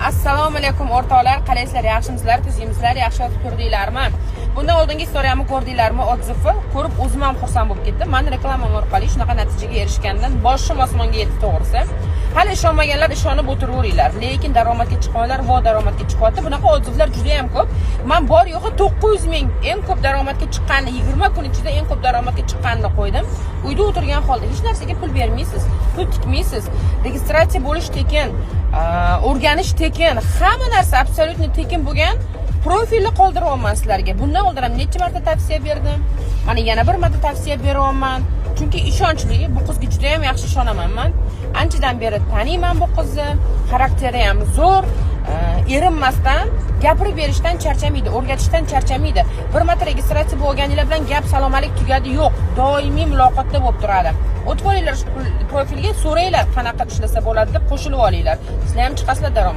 Assalomu alaykum, o'rtoqlar, qalaysizlar, yaxshimisizlar, tuzukmisizlar, yaxshi yotib turdinglarmi? Bundan oldingi история mni ko'rdinglarmi? Отзыв ni ko'rib, o'zim ham xursand bo'lib ketdim. Mani reklamam orqali shunaqa natijaga erishgandan boshim osmonga yetdi, to'g'risi. Hali ishonmaganlar ishonib o'tiraveringlar, lekin daromadga chiqqanlar vo daromadga chiqyapti. Bunaqa отзыв lar juda ham ko'p. Man bor yo'g'i 900 ming eng ko'p daromadga chiqqanini, 20 kun ichida eng ko'p daromadga chiqqanini qo'ydim. Uyda o'tirgan holda hech narsaga pul bermaysiz, pul tikmaysiz, registratsiya bo'lish tekin, o'rganish tekin, hamma narsa абсолютно tekin bo'lgan profilni qoldiryapman sizlarga. Bundan oldin ham necha marta tavsiya berdim, mana yana bir marta tavsiya beryapman, chunki ishonchli. Bu qizga juda ham yaxshi ishonaman. Man anchadan beri taniyman bu qizni, xarakteri ham zo'r, erinmasdan gapirib berishdan charchamaydi, o'rgatishdan charchamaydi. Bir marta registratsiya bo'lganinglar bilan gap salom alik tugadi, yo'q, doimiy muloqotda bo'lib turadi. O'tib olinglar shu profilga, so'ranglar, qanaqa ishlasa bo'ladi deb, qo'shilib olinglar, sizlar ham chiqasizlar daromad.